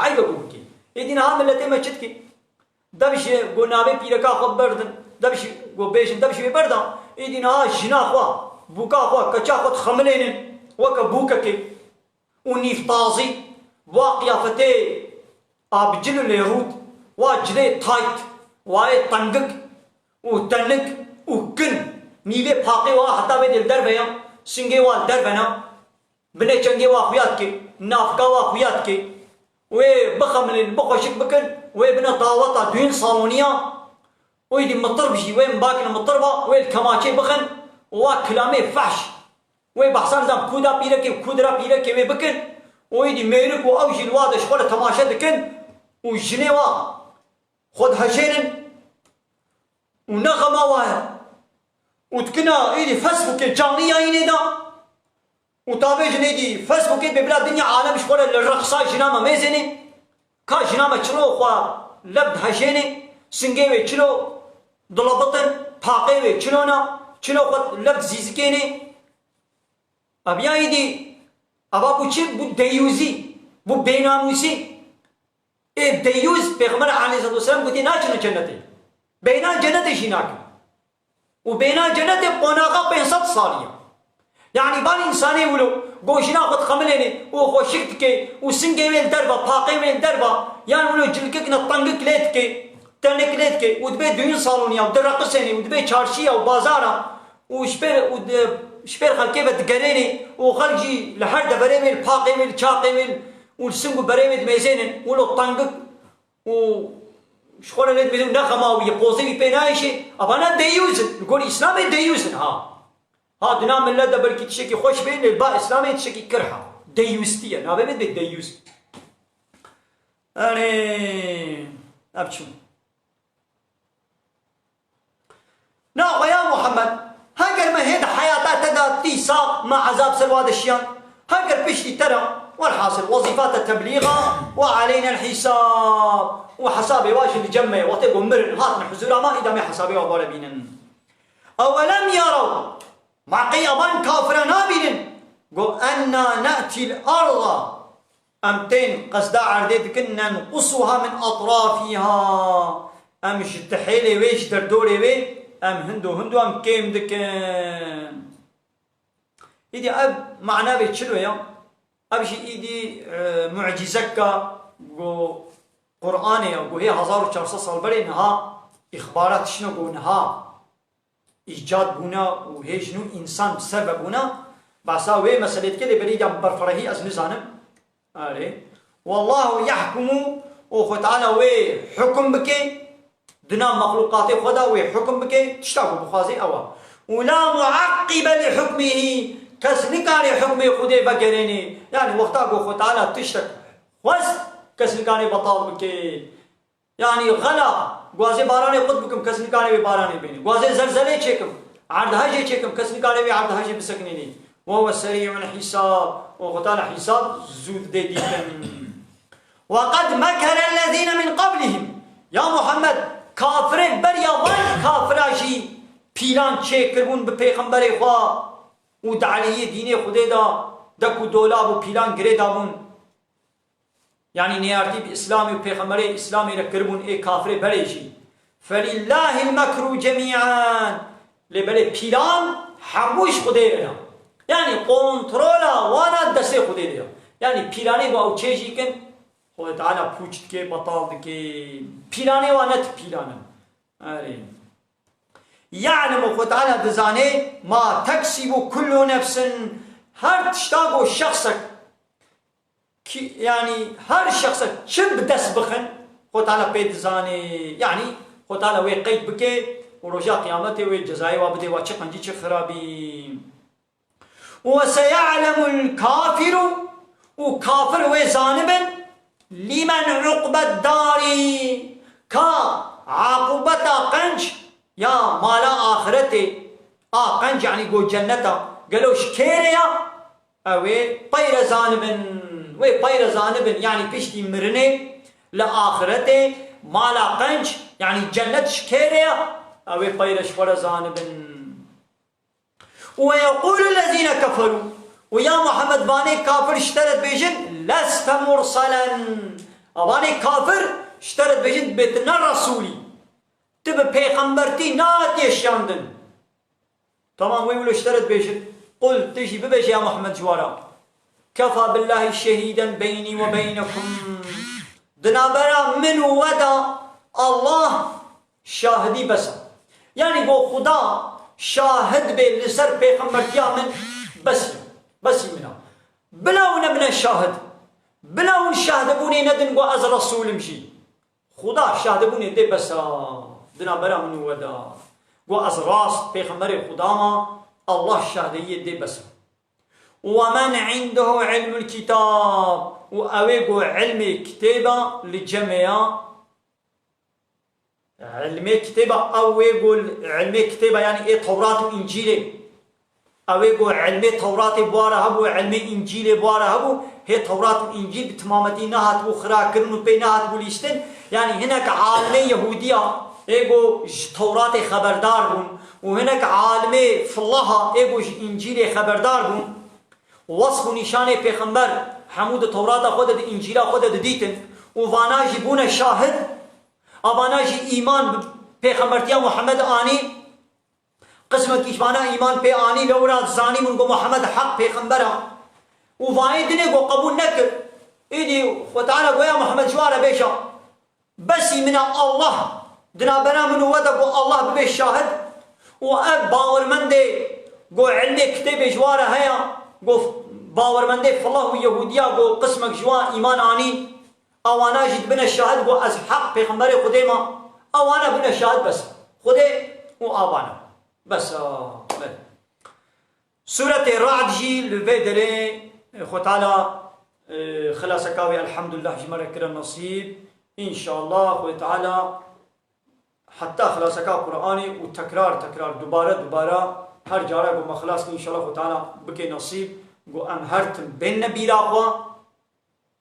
eyb e ku bike. Êdî niha miletê me çi dike? Dev ji ku navê pîreka xwe berdin, dev ji ku bêjin, dev ji wê berdan, êdî niha jina xwe, bûka xwe, keça xwe dixemilênin weke bûkekê û nîvtazî, wa qiyafetê abcil û lêrût, wa cilê tayt, wayê tengik û tenik û kin, nîvê paqê wa heta vê dê li derve ya, singê wa li derve ne. Binê çengê wa xuya dike, navka wa xuya dike. Wê bixemilin, bixweşik bikin, wê bine daweta duyên saloniya. Wê dî mitirb jî, wê min bakine mitirba, wê li kemaçê bixin, wa kilamê fehş. Wê behsa nizam kuda pîrekê, kudra pîrekê wê bikin. Wê dî mêrik û ew jî li wa de ji xwe re temaşe dikin. Û jinê wa xwe dihejênin. Û ne xema wa ye. Û dikina êdî Facebookê canlî yayînê da. Û ta bêjin êdî Facebookê bê bila dinya alem ji xwe re li reqsa jina me mêzênê. Ka jina me çilo xwe lev dihejênê, singê wê çilo dilebitin, paqê wê çilo na, çilo xwe lev dizîzikênê. Ev ya êdî, eva bû çi? Bû deyûzî, bû bênamûsî. Ê deyûz, Pêxember aleyhisselatu vesselam gotî naçine cennetê. Bêhna cennetê jî nakin. Û bêhna cennetê qonaxa pênc sed salî ye. Yanî van însanê wilo, go jina xwe dixemilênê û xweşik dike û singê wê li derva, paqê wê li derva, yan wilo cilkik ne tengik lê dike, tenik lê dike û dibê duyun saloniya û direqisênê û dibê çarşiya û bazara û ji pêr, û di, ji pêr xelkê ve digerênê û xelk jî li her deverê wê, li paqê wê, li çaqê wê û li sing û berê wê dimêzênin, wilo tengik û ji xwe re lê dibêjin, ne xema wî ye, pozê wî pê nayê jî, eva ne deyûz in. Li gorî Îslamê deyûz in ha. Ha, di nav milet de belkî tiştekî xweş bê, lê ba Îslamê tiştekî kirh e. Deyûstî ye. Navê min dê deyûz. Erê, ev çû. Naxwe ya Muhammed, heger me hê di heyata te de tî sax, me ezab ser wa de şiyand, heger piştî te re, welhasil, wezîfa te teblîg e, we aleyna el-hîsab, û hesabê wa jî li cem me ye, wextê ku mirin, hatin huzûra me, îda me hesabê wa bare bînin. Ewelem yerew, ma qey evan kafira nabînin, go enna ne'tî l-arda, Em tên qesda erdê dikin, nenqusuha min atrafiha. Em ji tihêlê wê, ji derdorê wê, em hindo hindo em kêm dikin. Îdî ev mana vê çilo ya? Ev jî îdî, e, mucîzeka ku Qur'anê ya, ku hê hezar û çar sed sal berê niha îxbara tiştine ku niha îcad bûna û hê ji nû însan bi ser ve bûna, behsa wê meselê dike, lê berî yan berferehî ez nizanim. Erê. Wallahu yahkumu, û Xwe Teala wê hukum bike, di nav mexlûqatê xwe de wê hukum bike, tişta ku bixwazê ew e. Û la muaqqibe li hukmihî, kes nikare hukmê Xwedê vegerênê. Yani wexta ku Xwe Teala tiştek xwest, kes nikare betal bike. Yanî xela, gwazê baranê qut bikim, kes nikare wê baranê bênê. Gwazê zelzelê çêkim, erdhejê çêkim, kes nikare wê erdhejê bisekinênê. Ve huve serî'ul hîsab. Û Xwe Teala hîsab zû didê dîtin. Ve qed mekerellezîne min qablihim. Ya Muhammed, kafirên beriya van kafira jî pîlan çêkiribûn bi pêxemberê xwe û di aleyhê dînê Xwedê de dek û dolab û pîlan girê dabûn. Yanî nêyartî bi Îslamê û pêxemberê Îslamê re kiribûn ê kafirê berê jî. Felillahil mekru cemî'an. Lê belê pîlan hemû ji Xwedê re ya. Yanî kontrola wana destê Xwedê de ya. Yanî pîlanê ku ew çê jî kin, Xwedê Teala pûç dike, betal dike. Pîlanê wan ne ti pîlan in. Erê. Ya'lemu, Xwedê Teala dizane, ma teksîbu kullu nefsin, her tişta ku şexsek Ki, yanî her şexse çi bi dest bixin, Xwe Teala pê dizanê. Yanî Xwe Teala wê qeyd bike, Û roja qiyametê wê cezayê wa bidê, wa çi qencî, çi xirabî. Ve seya'lemul kafiru, û kafir wê zanibin, limen uqbed dari, ka aqûbeta qenc ya mala axiretê, a qenc, yanî go cenneta, gelo ji kê re ya, ew ê peyre zanibin, wê peyre zanibin, yanî piştî mirinê li axiretê mala qenc, yanî cennet ji kê re ya, ew ê peyre ji xwe re zanibin. Ve yeqûlu lezîne keferû, û ya Muhammed, vanê kafir ji te re dibêjin, leste murselen. A vanê kafir ji te re dibêjin, dibê tu ne resûlî. Tu bi pêxembertî nehatiye şiyandin. Tamam, wê wilo ji te re dibêjin. Qul, tu jî bibêje ya Muhammed ji wan re. Kefa billahî şehîden beynî ve beynekum. Di navbera min û we de Allah şahidî bes e. Yanî go Xuda şahid bê li ser pêxembertiya min, besî, besî min e. Bila hûn nebine şahid. Bila hûn şahdebûnê nedin go ez resûl im jî. Xuda şahdebûnê dê bes e. Di navbera min û we de. Go ez rast pêxemberê Xuda me, Allah şahdeyiyê dê bes e. Ve men indehu ilmul kitab. Û ew ê go ilmê kitêba li cem ê ya. Ilmê kitêba, ew wê go ilmê kitêba, yanî ê Tewrat û Încîlê. Ew ê go ilmê Tewratê bi wa re hebû, ilmê Încîlê bi wa re hebû, hê Tewrat û Încîl bi timametî nehatibû xirakirin û pê nehatibû lîstin. Yanî hinek alimê Yehûdiya ê go ji Tewratê xeberdar bûn û hinek alimê Fillaha ê go ji Încîlê xeberdar bûn. Wesf û nîşanê pêxember hemû di Tewrata xwe de, di Încîla xwe de didîtin û vana jî bûne şahid. A vana jî îman bi pêxembertiya Muhammed anî. Qismekî ji vana îman pê anî, lewra zanîbûn ku Muhammed heq pêxember e. Û vayê dinê ku qebûl nekir. Îdî Xwe Teala goya Muhammed ji wan re bêje. Besî min e Allah, di navbera min û we de ku Allah bibe şahid û ev bawermendê ku ilmê kitêbê ji wan re heye, ku bawermendê Filah û Yehûdiya ku qismek ji wan îman anî, ewana jî dibine şahid ku ez heq pêxemberê Xwedê me, ewana bine şahid bes. Xwedê û avana. Bes, a, belê. Sûretê Ra'd jî li vê derê, e, Xwe Teala, e, xilaseka wê elhamdulillah ji me re kire nesîb. Înşallah Xwe Teala heta xilaseka Qur'anê û tekrar tekrar, dubare dubare her cara ku me xilas kir, înşallah Xwe Teala bike nesîb ku em her tim bênne bîra xwe.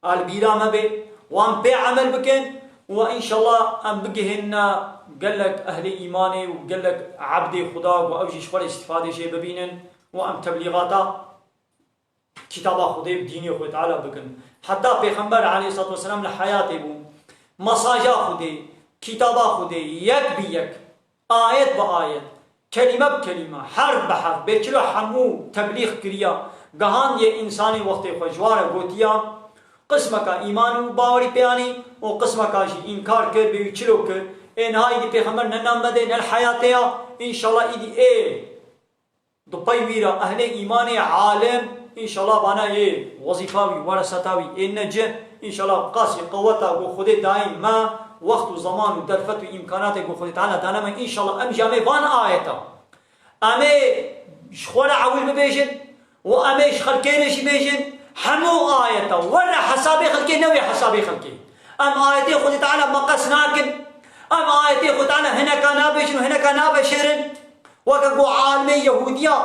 A li bîra me bê, wan pê emel bikin û înşallah em bigihînine gelek ehlê îmanê û gelek ebdê Xuda ku ew jî ji xwe re îstîfadê jê bibînin û em teblîxata kitaba Xwedê bi dînê Xwedê Teala bikin. Heta Pêxember aleyhissalatu vesselam li heyatê bû, mesaja Xwedê, kitaba Xwedê yek bi yek, ayet bi ayet, kelîme bi kelîme, herf bi herf, bê çilo hemû teblîx kiriya, gihandiye însanê wextê xwe ji wan re gotiya, qismeka îman û bawerî pê anî û qismeka jî înkar kir, bê wî çilo kir. Ê niha îdî pêxember ne nam me de, ne li heyatê ya, înşallah îdî ê di pey wî re ehlê îmanê alim, înşallah vana yê wezîfa wî, wereseta wî ê ne cih, înşallah qasî qeweta ku Xwedê dayî me, wext û zeman û derfet û îmkanatê ku Xwedê Teala dane me, înşallah em jî em ê van ayeta, em ê ji xwe re ewil bibêjin û em ê ji xelkê re jî bêjin, hemû ayeta, were hesabê xelkê, newê hesabê xelkê. Em ayetê Xwedê Teala meqes nakin, em ayetê Xwedê Teala hineka nabêjin û hineka naveşêrin. Weke ku alimê Yehûdiya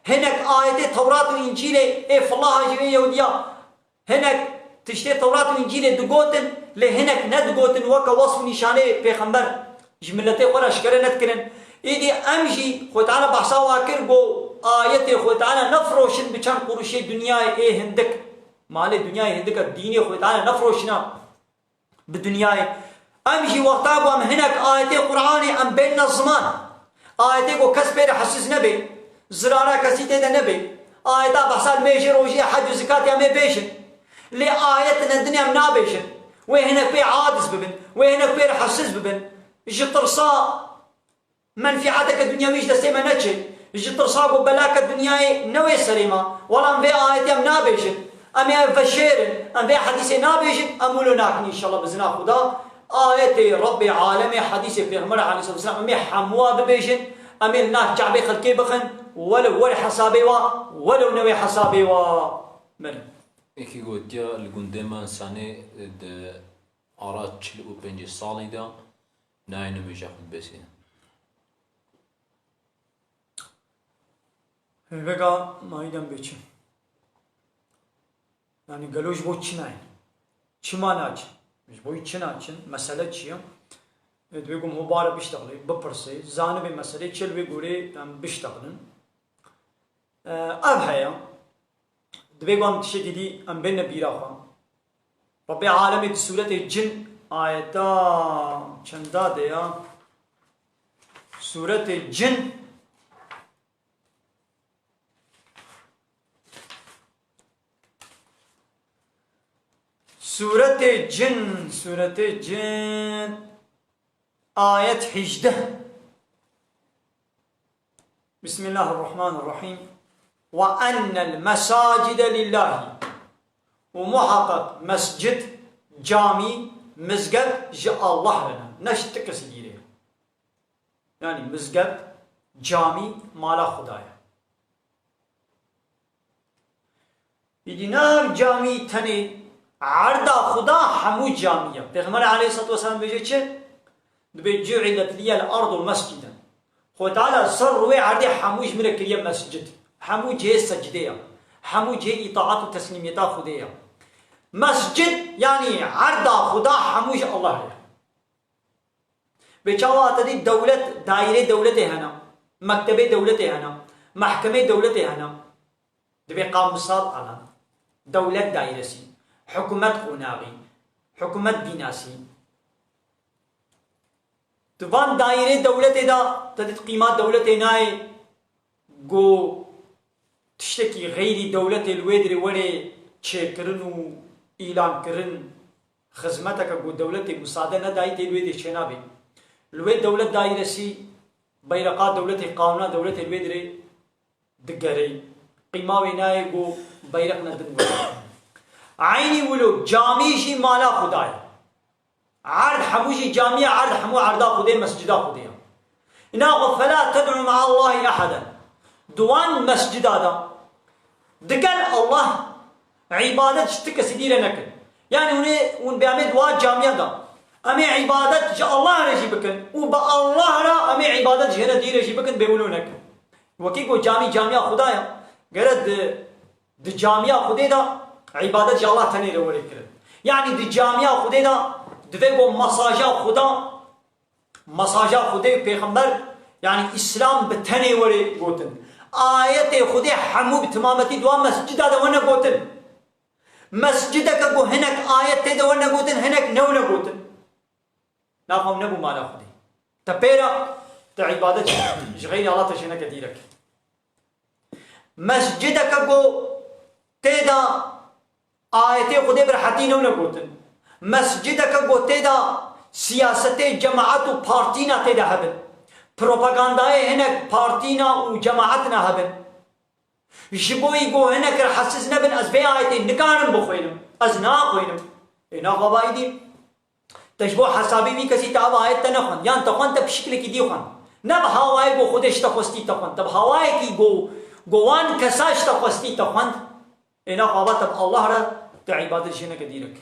hinek ayetê Tewrat û Încîlê ê filaha jî wê Yehûdiya hinek tiştê Tewrat û Încîlê digotin, lê hinek nedigotin, weke wesf û nîşanê pêxember ji miletê xwe re eşkere nedikirin. Îdî em jî Xwedê Teala behsa wa kir, got, ayetê Xwedê Teala nefiroşin bi çend quruşê dinyayê ê hindik. Malê dinyayê hindik e, dînê Xwedê Teala nefiroşina bi dinyayê. Em jî wexta ku em hinek ayetê Qur'anê em bênine ziman, ayetê ku kes pê re hesiz nebe, zirara kesî tê de nebe, ayeta behsa nimêjê, rojê, hec û zikatê em ê bêjin. Lê ayet ne dinê em nabêjin. Wê hinek pê aciz bibin, wê hinek pê re hesiz bibin. Ji tirsa menfîateke dinyawî ji destê me neçe. Ji tirsa ku belake dinyayê newê serê me, wela em vê ayetê em nabêjin. Em ê ev veşêrin, em vê hedîsê nabêjin, em wilo nakin înşallah bi zina Xuda. Ayetê Rebbê alemê, hedîsê Pêxember aleyhisselatu vesselam, em ê hemûa bibêjin, em ê li nav çavê xelkê bixin, welew were hesabê wa, welew newê hesabê wa. Belê. Yekî gotiya, li gundê me însanê di ara çil û pêncî salî de nayê nimêja xwe dibêsîne. Hêveka mayî dem bê çi? Yanî gelo ji bo çi nayên? Çima naçin? Ji bo çi naçin? Mesele çi ye? E, divê ku hûn bare biştexilê, bipirsê, zanibê meselê çi, li wê gorê em biştexilin. E, ev heye. Divê ku em tiştekî dî em bêne bîra xwe. Rabbê alemê di sûretê Cin ayeta çenda de ya? Sûretê Cin. Sûretê Cin, sûretê Cin, ayet hejdeh. Bismillahirrahmanirrahim. Ve ennel mesacide lillahi. Û muhaqqaq mescid, camî, mizgeft ji Allah re ne. Ne ji ti kesî dîrê. Yanî mizgeft, camî mala Xuda ye. Îdî nav camî tenê erda Xuda hemû camî ye. Pêxember aleyhisselatu vesselam dibêje çi? Dibê, "Cu'ilet liyel ardu mesciden." Xwedê Teala ser rûyê erdê hemû ji min re kiriye mescid. Hemû cihê secdê ye. Hemû cihê îtaat û teslîmiyeta Xwedê ye. Mescid, yanî erda Xuda hemû ji Allah re ye. Bê çawa te dî dewlet, daîrê dewletê hene, mektebê dewletê hene, mehkemê dewletê hene. Divê qamûsal alan. Dewlet daîresî, hikûmet qonaxî, hikûmet bînasî. Di van daîrê dewletê de te dî qîma dewletê nayê. Ku tiştekî xeyrî dewletê li wê dirê were çêkirin û îlankirin, xizmeteke ku dewletê musade nedayî tê li wê dê çênabê. Li wê dewlet daîresî beyreqa dewletê, qanûna dewletê li wê dirê digerê. Qîma wê nayê ku beyreq nedin were. Eynî wilo camî jî mala Xuda ye. Erd hemû jî camî ye, erd hemû erda Xwedê, mescida Xwedê ye. Îna xwe, "Fela ted'u me'allahi ehaden." Di wan mescida de digel Allah îbadet ji ti kesî dî re nekin. Yanî hûn ê, hûn bê em ê di wan camiya de em ê îbadet ji Allah re jî bikin û bi Allah re em ê îbadet ji hene dî re jî bikin, bê wilo nekin. Wekî ku camî camiya Xuda ye, gere di Di camiya Xwedê de îbadet ji Allah tenê re were kirin. Yanî di camiya Xwedê de divê ku mesaja Xuda, mesaja Xwedê û Pêxember, yanî Îslam bi tenê were gotin. Ayetê Xwedê hemû bi timametî di wan mescida de wene gotin. Mescideke ku hinek ayet tê de wene gotin, hinek newne gotin. Naxwe nebû mala Xwedê. Te pê re, te îbadet ji xeyrî Allah te jê neke dîrek. Mescideke ku tê de ayetê Xwedê bi rehetî newne gotin. Mescideke ku tê de siyasetê cemaet û partîna tê de hebin. Propagandayê hinek partîna û cemaetina hebin. Ji bo î ku hinek rahatsiz nebin, ez vê ayetê nikarim bixwînim. Ez naxwînim. Ê naxwe ba îdî. Te ji bo hesabê vî kesî te ev ayet te nexwend. Yan te xwend, te bi şiklekî dî xwend. Ne bi hawayê ku Xwedê ji te xwestî te xwend. Te bi hawayekî ku, ku wan kesa ji te xwestî te xwend. Ê naxwe ba te bi Allah re te îbadet jê neke dîrek.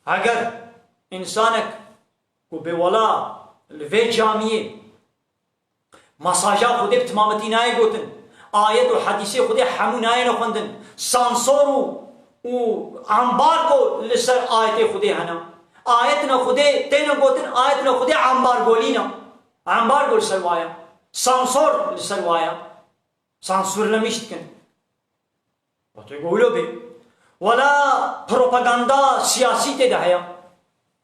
Heger însanek ku bê wela li vê camiyê Mesaja Xwedê bi timametî nayê gotin. Ayet û hedîsê Xwedê hemû nayêne xwendin. Sansor û, û ambargo li ser ayetê Xwedê hene. Ayetina Xwedê têne gotin, ayetina Xwedê ambargolî ne. Ambargo li ser wa ye. Sansor li ser wa ye. Sansürlemiş dikin. Wextê ku wilo bê. Wela propaganda siyasî tê de heye.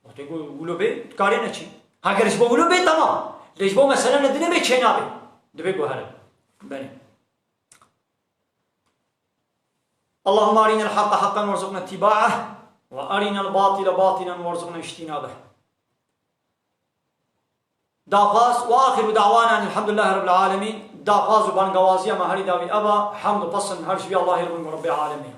Wextê ku wilo bê, dikarê neçî. Heger ji bo wilo bê, temam. Lê ji bo mesele ne dinê bê, çênabê. Divê guhere. Belê. اللهم أرنا الحق حقا وارزقنا اتباعه، وأرنا الباطل باطلا وارزقنا اجتنابه. Daxwaz, وآخر دعوانا أن الحمد لله رب العالمين. Daxwaz û bangewaziya me herî dawî ev e, hemd û pesn her ji vî Allahê rûn û Rebbê alemê.